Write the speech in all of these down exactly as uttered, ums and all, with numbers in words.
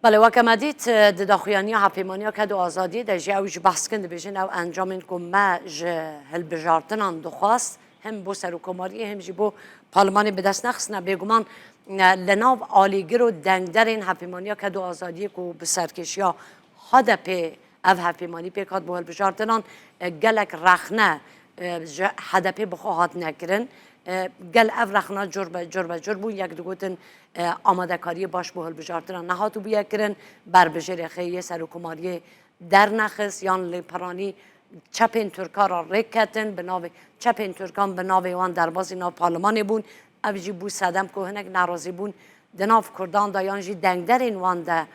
Belê, weke me dît, di daxuyaniya Hevpêmaniya Ked û Azadiyê de jî ew jî behs kin, dibêjin ew encamên ku me ji hilbijartinan dixwast, him bo serokkomariyê, him jî bo parlemanê bi dest nexistine. Bêguman, e, li nav alîgir û dengderên Hevpêmaniya Ked û Azadiyê ku bi serkêşiya H D P ev hevpêmanî pêk hat bo hilbijartinan, e, gelek rexne, e, ji H D P bi xwe hatine kirin. E, gel ev rexna cur be, cur be cur bûn. Yek digotin, e, amadekariyê baş bo hilbijartina nehatibûye kirin, berbijêrê xêyê serokkomariyê dernexist, yan li piranî çepên Tirka re rêk ketin, bi navê çepên Tirkan, bi navê wan derbazî nav parlemanê bûn. Ev jî bû sedem ku hinek nerazîbûn di nav Kurdan de yan jî dengderên wan de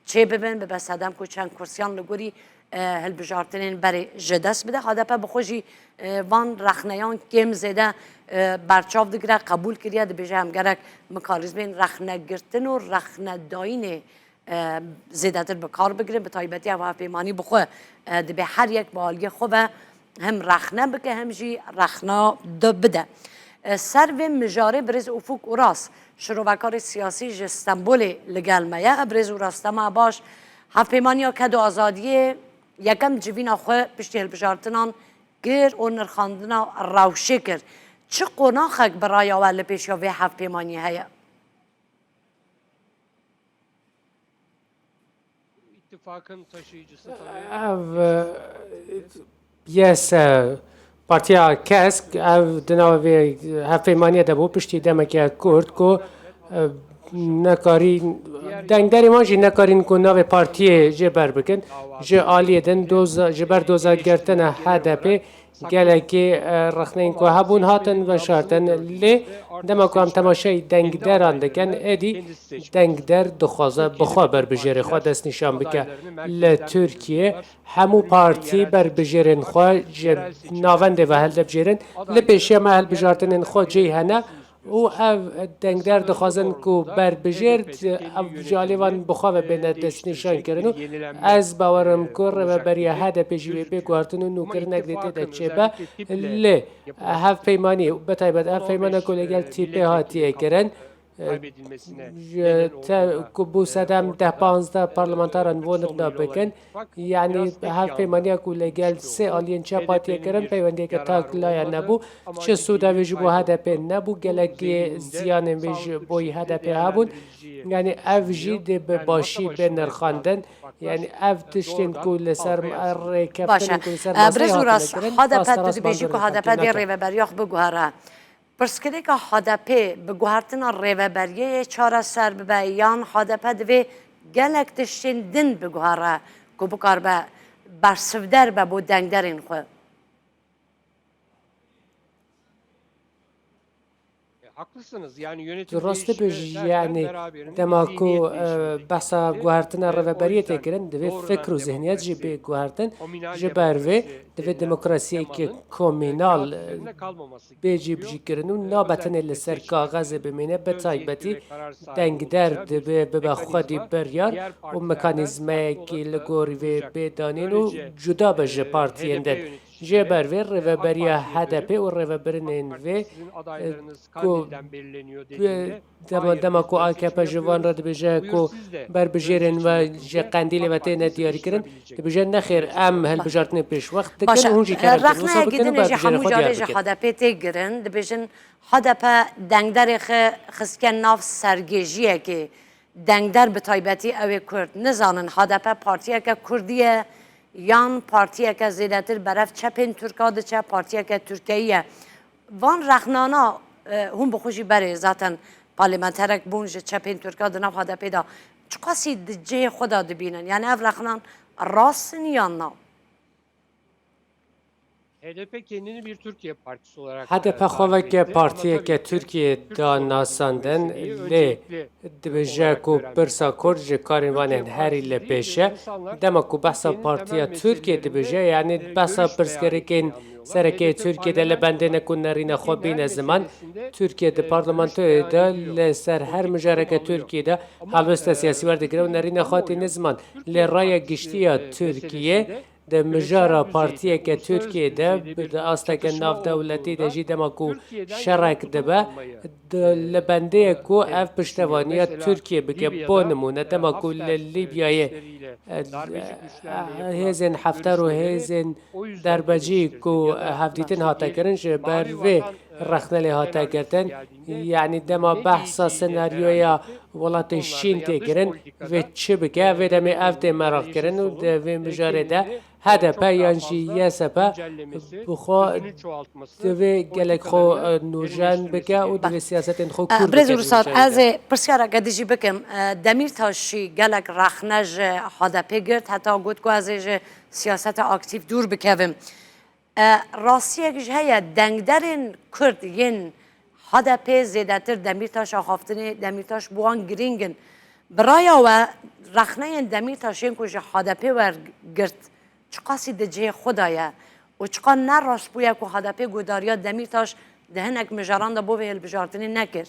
çê bibin, bibe sedem ku çend kursiyan li gorî, e, hilbijartinên berê ji dest bide. H D P bi xwe jî, e, van rexneyan kêm zêde, e, berçav digire, qebûl kiriye, dibêje em gerek mekanîzmên rexnegirtin û rexnedayînê, e, zêdetir bi kar bigirin. Bi taybetî ev hevpêmanî bi xwe, e, dibê her yek bi aliyê xwe ve hem rexne bike, hem jî rexna de bide. E, ser vê mijarê birêz Ufuk Uras, şirovekarê siyasî ji Stenbolê li gel me ye. E, birêz Uras, dema baş. Hevpêmaniya Ked û Azadiyê yekem civîna xwe piştî hilbijartinan kir û nirxandina rewşê kir. Çi qonaxek bi raya we li pêşiya vê hevpêmaniyê heye? Ev, e, Y S, Partiya Kesk, ev di nava vê hevpêmaniyê de bû, piştî demeke kurt ku, e, nekarî, dengderên wan jî nekarîn ku navê partiyê jê ber bikin. Ji aliyê din doza, ji ber doza girtina H D P, gelekî, e, rexneyên ku hebûn hatin veşartin. Lê dema ku em temaşeyî dengderan dikin, êdî dengder dixwaze bi xwe berbijêrê xwe destnîşan bike. Li Tirkiyê hemû partî berbijêrên xwe ji navendê ve hildibijêrin. Li pêşiya me hilbijartinên xwe cihê hene. Û ev dengder dixwazin ku berbijêr, ev ji alî van bi xwe ve bêne destnîşankirin û ez bawer im ku rêveberiya H D P jî wê bê guhertin û nûkirinek dê tê de çêbe. Lê hevpeymanî, bi taybet ev peymana ku li gel T P hatiye kirin, ji te, ku bû sedem deh panzdeh parlamenteran vonirna bikin, Yanî hevpeymaniya ku li gel sê aliyên çep hatiye kirin, peywendiyeke tak laya nebû. Çi sûda wê ji bo H D P nebû, gelekî ziyanên wê ji bo H D P hebûn. Yanî ev jî dê bi başî bê nirxandin. Yanî ev tiştên ku li ser rêkeftinên ku li ser maseyê hatine kirin, rast rast bandorê hatine kirin. Rêveberiya xwe biguhere. Pirsgirêka H D P bi guhertina rêveberiyê yê çareser bibe yan H D P divê gelek tiştên din biguhere ku bikaribe bersivder be bo dengderên xwe? Tu rast dibêjî, yanî dema ku, e, behsa guhertina rêveberiyê tê kirin, divê fikr û zihniyet jî bê guhertin. Ji ber vê divê demokrasiyeke komînal, e, bê cîbicîkirin û nabe tenê li ser kaxezê bimîne, bi taybetî dengder divê bibe xwedî biryar û mekanîzmayekî li gorî vê bê danîn û cuda be ji partiyên din. Jê ber vê rêveberiya H D P û rêvebirinên vê, e, ku, e, dema, dema ku A K P ji van re dibêje ku berbijêrên we ji Qendîlê ve têne diyarîkirin, dibêje nexêr, em hilbijartinê pêşwext dikin û hûn jî kerem dikin. Wisa bikin û berbijêrê xwe diyar bikin. Rexneyekî din ê jî hemû carê ji H D P tê girin, dibêjin H D P dengderê xwe xistiye nav sergêjiyekê. Dengder bi taybetî ew ê Kurd. Nizanin H D P partiyeke Kurdî ye yan partiyeke zêdetir berev çepên Tirka diçe, partiyeke Tirkeyî ye. Van rexnana, e, hûn bi xwe jî berê zaten parlamenterek bûn ji çepên Tirka di nav H D P de. Çiqasî di cihê xwe de dibînin? Yanî ev rexnan rast in yan na? H D P xwe weke partiyeke Tirkiyê da nasandin, lê dibêje ku pirsa Kurd ji karên wan ên herî li pêş e. Dema ku behsa Partiya Tirkiyê dibêje, yanî behsa pirsgirêkên sereke yê Tirkiyê de li bendê ne ku nerîna xwe bîne ziman. Tirkiye di parlamentoyê de li ser her mijareke Tirkiyê de helwesta siyasî werdigire û nerîna xwe tîne ziman. Lê raya giştî ya Tirkiye Di mijara partiyeke Tirkiyê de, di asteke navdewletî de jî dema ku şerek dibe, di, li bendê ye ku ev piştevaniya Tirkiyê bike. Bo nimûne, dema ku li Lîbyayê, e, hêzên Hefter û hêzên derbecî ku hevdîtin hate kirin, ji ber vê rexne lê hate girtin. Yanî dema behsa senaryoya welatê şîn tê kirin, vê çi bike? Vê demê ev tê meraq kirin û di vê mijarê de H D P yan jî Y S P bi xwe divê gelek xwe, e, nûjen bike û divê siyasetên xwe kûr bike. Birêz Rusar, ez ê pirsyareke dijî bikim. E, Demîrtaş jî gelek rexne ji H D P girt, heta got ku ez ê ji siyaseta aktîf dûr bikevim. E, rastiyek jî heye, dengderên Kurd yên H D P zêdetir Demîrtaş axaftinê, Demîrtaş bi wan girîng in. Bi raya we, rexneyên Demîrtaş yên ku ji H D P wergirt, çiqasî di cihê xwe de ye û çiqa ne rast bûye ku H D P guhdariya Demîrtaş di hinek mijaran de bo vê hilbijartinê nekir?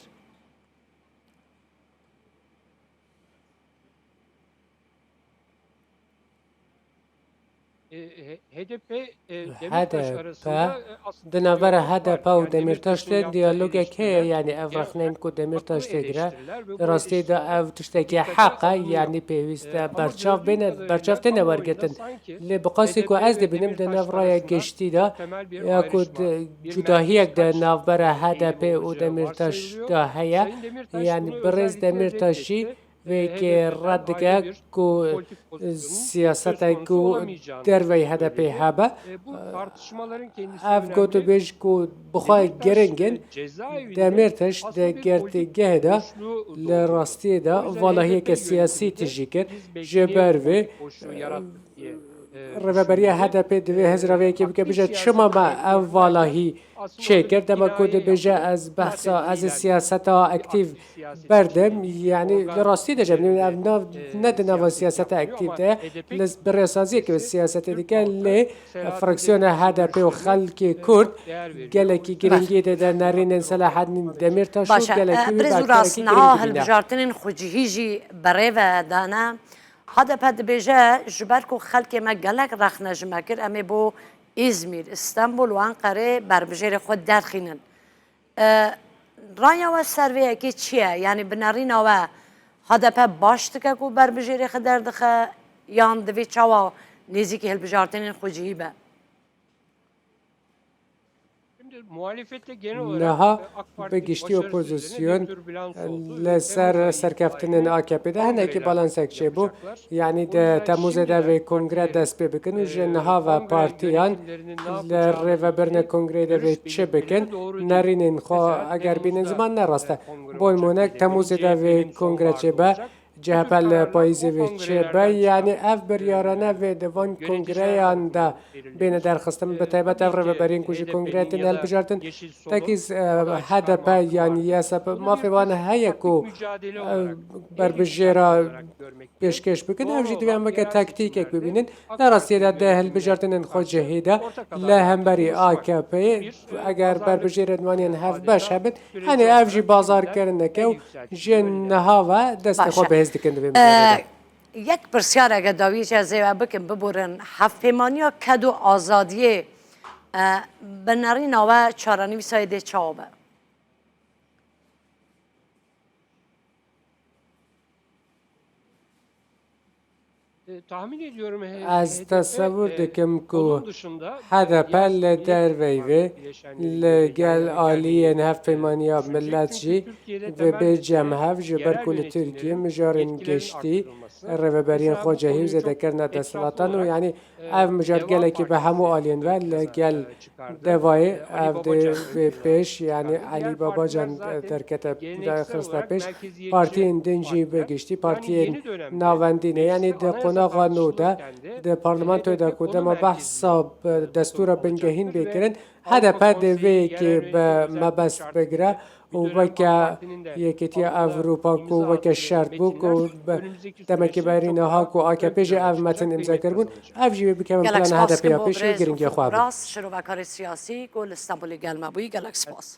E, H-, H D P, e, Demirtaş H D P, arasında, e, aslında di navbera H D P û Demirtaş de diyalogek heye, yanî ev rexneyên ku Demirtaş tê gire, di rastî de ev tiştekî heq e, yanî pêwîst e berçav bêne, berçav têne wergirtin. Lê bi qasî ku ez dibînim di nav raya giştî de, ya ku di cudahiyek di navbera H D P û Demirtaş de heye, yanî birêz Demirtaş jî vê yekê red dike ku siyasetek ku derveyî H D P hebe. Ev gotûbêj ku bi xwe giring in, Demîrtaş di girtîgehê de li rastiyê de valahiyeke siyasî tijî kir. Ji ber vê, rêveberiya H D P divê hizra vê yekê bike, bije çima me ev valahî çêkir. Dema ku dibêje ez behsa, ez ê siyaseta aktîf berdim, yanî li rastî de jî ev nav, ne di nava siyaseta aktîf de ye, li birêsaziyeke siyasetê dike, lê fraksiyona H D P û xelkê Kurd gelekî giringî dide nerînên Selahaddin Demîrtaş û gelekî wî berpirsiyarek dibîne. Niha hilbijartinên xwecihî jî bi rê ve dane. H D P dibêje, ji ber ku xelkê me gelek rexne ji me kir, em ê bo Îzmîr, Stenbul û Enqerê berbijêrê xwe derxînin. E, raya we ser vê yekê çi ye? Yanî bi nerîna we H D P baş dike ku berbijêrê xwe derdixe, yan divê çawa nêzîkî hilbijartinên xwecihî be? Niha bi giştî opozîsyon li ser serkeftinên A K P de hinekî balansek çêbû. Yanî di Temûzê de vê kongre dest pê bikin û ji niha ve partiyan li rêvebirina kongreyê de vê çi bikin, nerînên xwe eger bînin ziman ne rast e. Bo nmûne Temûzê de vê kongre çêbe, C H P li payîzê vê çêbe, yanî ev biryarane vê di van kongreyan de bêne derxistin, bi taybet ev rêveberiyên ku ji kongreya tên hilbijartin, tekîz, e, H D P yan Y S P, mafê wan heye ku, e, berbijêra pêşkêş bikin, ev jî divê em weke taktîkek bibînin. Di rastiyê de di hilbijartinên xwecihî de li hemberî A K P'ê, eger berbijêrên wan yên hevbeş hebin, Hani ev jî bazarkirineke û ji niha ve destê xwe bihêz dikin di vê mijarê de. Yek pirsyareke dawî jî ez ê we bikim, biborin, hevpeymaniya ked û azadiyê, e, bi nerîna we çarenivîsa yê dê çawa be? Ez tesewir dikim ku H D P li derveyî vê, li gel aliyên Hevpeymaniya Millet jî ve bê cem hev, ji ber ku li Tirkiye mijarên giştî, rêveberiyên xwecihî û zêdekirina desthilatan û, yanî, ev mijar gelekî bi hemû aliyên ve li gel Devayê ev dê vê pêş, yanî Elî Babacan derkete, derxiste pêş. Partiyên din jî bi giştî, partiyên navendî ne. Yanî di qonaxa nû de, di parlamentoyê de ku dema behsa destûra bingehîn bê kirin, H D P dê vê yekê bi mebest bigire û weke Yekîtiya Ewropa ku weke şert bû ku bi demekî berî niha ku A K P jî ev metin îmze kiribûn, ev jî wê bikeve plana H D P ya pêşî û giringiya xwe hebin. Rast, şirovekarê siyasî ku li Stenbolê gel me bûyî, gelek spas.